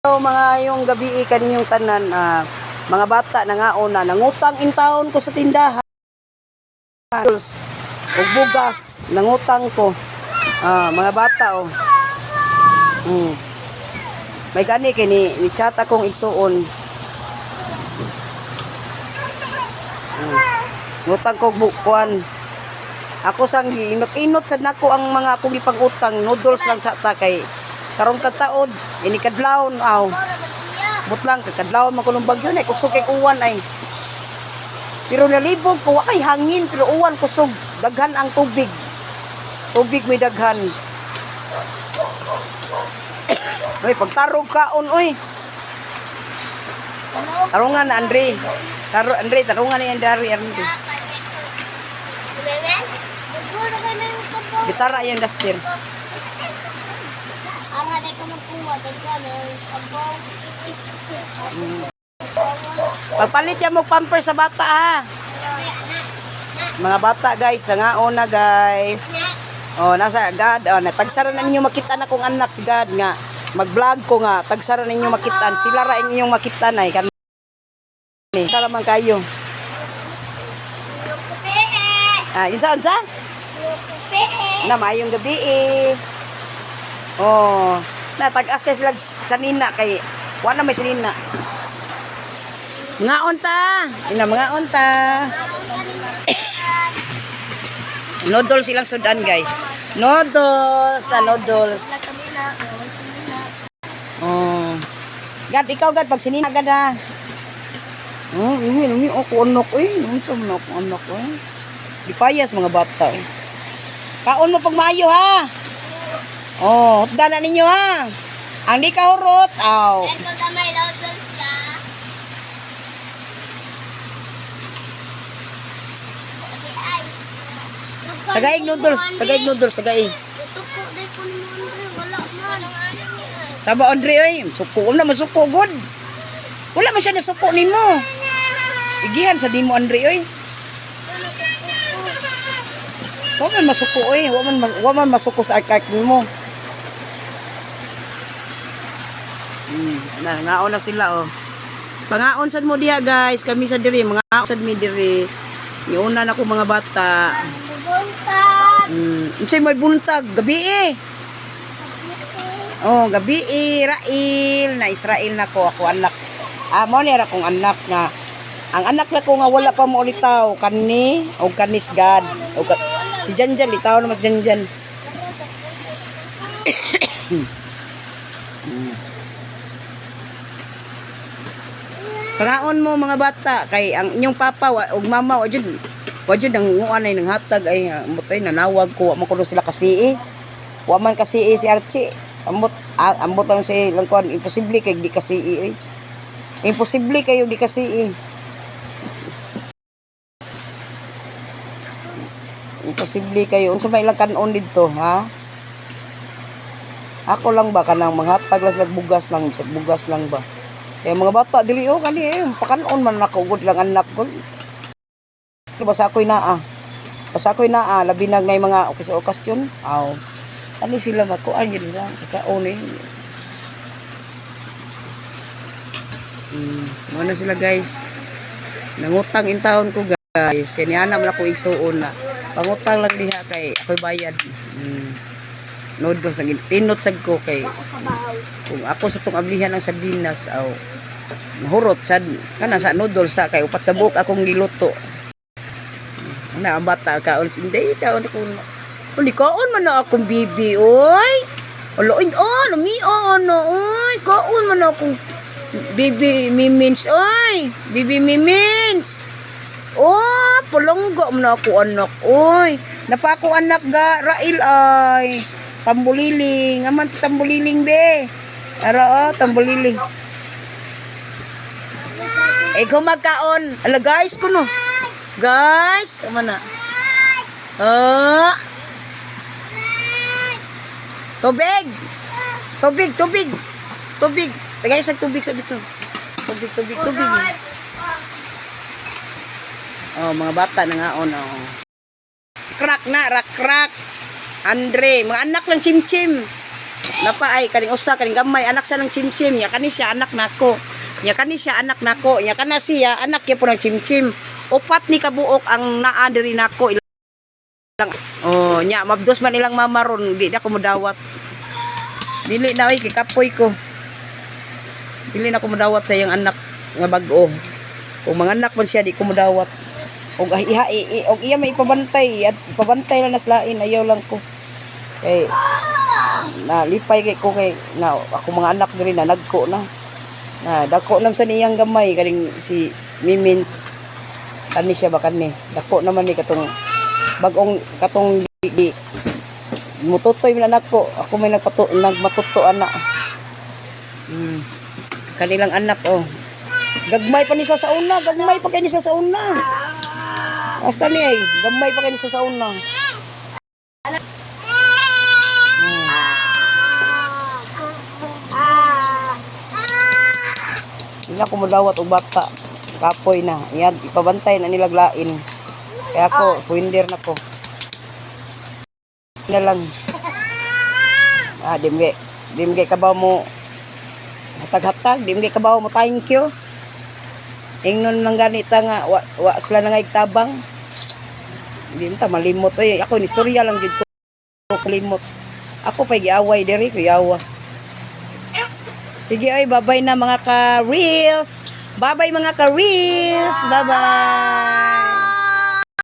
Hello, mga yung gabi kaninyong tanan, mga bata nangaon na, nangutang in town ko sa tindahan og bugas, nangutang ko. Mga bata, oh. May gani kay ni chat akong igsuon. Ngutang ko kuan. Ako sang giinot-inot sad nako ang mga akong ipangutang, noodles lang sa ta kay karong tataod ini kadlawon aw. Butlang kay kadlawon man kulong bagyo na kusog kay uwan ay. Pero nalibog ko, wa kay hangin, pero uwan kusog, daghan ang tubig. Tubig may daghan. Oy, pagtarog kaon oy. Tarungan na Andre. Taro Andre, tarungan ni Andre, Andre. Gitara yung duster. Pagpalit yan mo pamper sa bata ha. Mga bata guys, nangaon na guys. Oh, nasa God, oh, natagsara na ninyo makita na kong anak si God nga. Mag-vlog ko nga, tagsara ninyo makitaan. Sila ra inyong makita na kani. Tara man kayo. Insa unsa? Na maayong gabi eh. Oh, na tag-as kay sila sanina kay wa na may sanina. Mga unta, ina mga unta. Noodles silang sudan guys. Noodles na noodles. Oh. Gad, ikaw gad pag sinina gad ha. Oh, ini ini ako anak eh. Unsa man ako anak eh. Dipayas mga bata eh. Kaon mo pag maayo ha. Oh, hutda na ninyo ha. Ang di ka hurot, aw. Tagaig noodles, tagaig noodles, tagaig. Suko day ko ni Andre, wala man. Saba Andre oy, suko na masuko gud. Wala man siya nasuko nimo. Igihan sa nimo Andre oy. Wa man masuko oy, wa man masuko sa arkak nimo. Na ngaon na sila oh. Pangaon sad mo diha guys, kami sa diri, mga sad mi diri. Niuna na ko mga bata. Buntag. Unsay may buntag gabi eh. Oh, gabi eh, Rail na Israel na ko ako anak. Mo ni ra akong anak nga ang anak na ko nga wala pa mo ulitaw kani og kanis God. Og si Janjan litaw na mas Janjan. Pangaon mo mga bata kay ang inyong papa wa, ug mama wa jud ang nguan ay nanghatag ay ambot ay nanawag ko wa man kuno sila kasi eh. Wa man kasi eh, si Archie. Ambot ambot ang si lang kuan, imposible kay di kasi eh. Imposible kayo di kasi eh. Imposible kayo unsa may ilang kanon didto ha? Ako lang ba kanang manghatag lang sila bugas lang, bisag bugas lang ba? Kaya mga bata dili oh kani eh pakanon man nako gud lang anak ko. Basta ako'y naa. Basta ako'y naa labi na ngay mga okay sa okasyon. Aw. Kani sila makuan gyud sila kaon eh. Mo na sila guys. Nangutang in taon ko guys. Kay niana man ako igsuon na. Pangutang lang diha kay ako'y bayad. Noodles nang tinot sad ko kay kung ako sa tong ablihan ang sardinas aw nahurot sad kana sa noodles sa kay upat ka buok akong giluto. Na ang bata kaon hindi kaon ko. Uli kaon man na akong bibi oy. Olo oy, oh, lumio ano oy, kaon man na akong bibi mimins oy. Bibi mimins. Oh, pulonggo man na ako anak oy. Napa ako anak ga Rail ay. Tambuliling, aman ti tambuliling be. Ara oh, tambuliling. Ikaw magkaon. Ala guys kuno. Guys, ama na. Oh. Tubig. Tubig, tubig. Tubig. Tagay sa tubig sa dito. Tubig, tubig, tubig. Oh, mga bata na ngaon oh. Crack na, rak crack. Andre, mga anak lang chimchim. Napaay kaning usa, kaning gamay, anak siya ng chimchim. Nya kani siya anak nako. Nya kani siya anak nako. Nya kana siya anak gyapon ng chimchim. Upat ni kabuok ang naa diri nako ilang. Oh, nya mabdos man ilang mama ron, di na ko modawat. Dili na oy, kikapoy ko. Dili na ko modawat sa iyang anak nga bag-o. Kung mga anak man siya, di ko modawat. Og ah, iha og iya may ipabantay at ipabantay lang naslain, ayaw lang ko. Kay na lipay kay ko kay na ako mga anak diri na nagko na. Na dako nam sa niyang gamay kaning si Mimins. Kani siya ba kani? Dako naman ni katong bagong katong di, mututoy man anak ko. Ako may nagmatuto ana. Kanilang anak, oh. Gagmay pa ni siya sa una, gagmay pa kay ni siya sa una. Basta ni ay, gamay pa kay ni siya sa una. Hindi na ako mudawat og bata. Kapoy na. Yan, ipabantay na nila lain. Kaya ako, surrender na ko. Na lang. Ah, dimge. Dimge ka ba mo hatag-hatag? Dimge ka ba mo thank you? Ingnon lang ganita nga, wa sila na nga igtabang. Hindi ta malimot. Oy, ako, istorya lang gid ko. Limot. Ako pa giaway diri, kuyawa. Sige ay, bye-bye na, mga ka-reels. Bye-bye, mga ka-reels. Bye-bye.